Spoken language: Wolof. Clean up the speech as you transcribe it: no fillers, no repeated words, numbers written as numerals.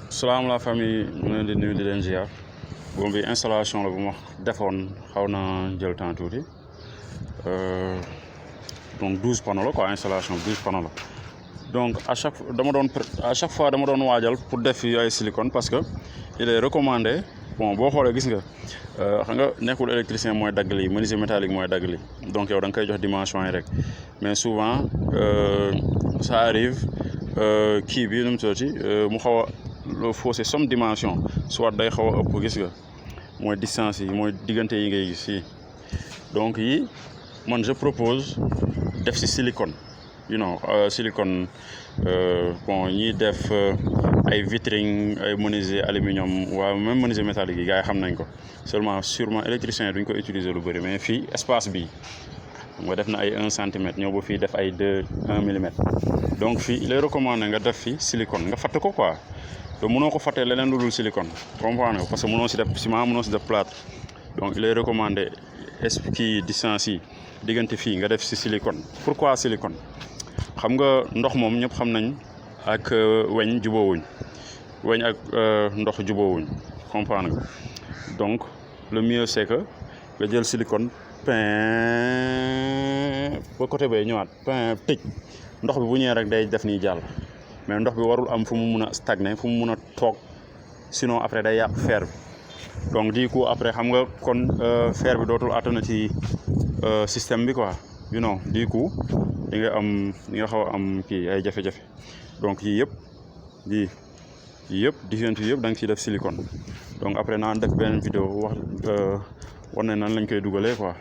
salaam la famille mu leen di nuyu di leen ziar bon bi installation la bu ma defoon xaw na jël temps tuuti donc 12 panneaux la quoi, installation 12 panneaux la. Donc à chaque fois dama doon waajal pour def fi ay silicone parce que il est recommandé. Bon boo xoolee gis nga xam nga nekkul électricien mooy dagg lii, menuisier métallique mooy dagg lii, donc yow da nga koy jox dimension yi rek, mais souvent ça arrive kii bi nu mu tuddati mu xaw a le faussé somme dimension, soit day xaw a ëpp, gis nga mooy distance yi mooy diggante yi ngay gis fii. Donc yi man je propose def si silicone, silicone bon ñiy def ay vitrine, ay menuisier aluminium waaw même menuisier métallique yi gars yi xam nañ ko, sûrement électricien duñ ko utiliser lu bëri, mais fii espace bi nga def na ay 1 centimètre ñëw ba fii def ay 1 millimètre. Donc fii il est recommandé nga def fi silicone, nga fatt ko quoi, te mënoo ko fattee leneen lu dul silicone, comprendre nga, parce que mënoo si def ciment, mënoo si def plâtre. Donc il est recommandé kii distance yi diggante fii nga def si silicone. Pourquoi silicone? Xam nga ndox moom ñëpp xam nañ ak weñ jubóowuñ, weñ ak ndox jubóowuñ, comprendre nga. Donc le mieux c'est que nga jël silicone peint ba côté bay ñëwaat peint tëj, ndox bi bu ñëwee rek day def nii jàll, mais ndox bi warul am fu mu mun a stagner, fu mu mun a toog, sinon après day yàq fer bi. Donc du coup après xam nga kon fer bi dootul attana ci système bi quoi, du coup di nga xaw a am kii ay jafe-jafe. Donc yii yëpp diggante yëpp da nga ciy def silicone. Donc après naa def beneen vidéo wax ne nan lañ koy dugalee quoi.